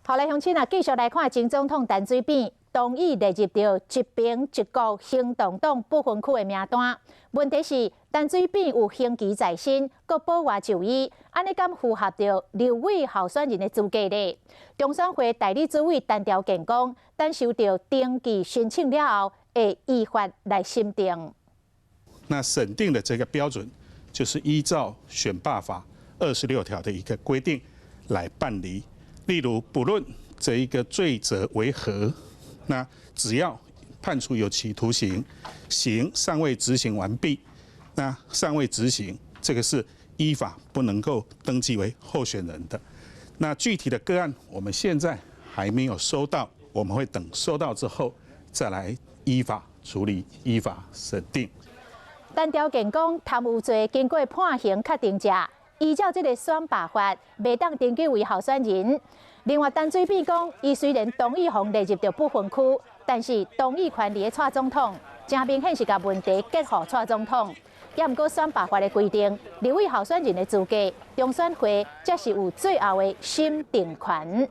好來，鄉親啊，繼續來看前總統陳水扁同意列入著一平一國行動黨不分區的名單。問題是陳水扁有刑期在身，閣保外就醫，按呢敢符合著立委候選人的資格咧？中選會代理主委陳調健講，等收到登記申請了後，會依法來審定。那審定的這個標準，就是依照選罷法26條的一個規定來辦理。例如，不論這一個罪責為何，那只要判處有期徒刑，刑尚未執行完畢，那尚未執行，這個是依法不能夠登記為候選人的。那具體的個案，我們現在還沒有收到，我們會等收到之後再來依法處理、依法審定。陳調健講，貪污罪經過判刑確定者，依照這個選罷法，袂當登記為候選人。另外，陳水扁講，伊雖然同意予列入著不分區，但是同意權佇咧蔡總統，誠明顯是共問題結予蔡總統。也毋過選罷法的規定，立委候選人的資格，中選會才是有最後的審定權。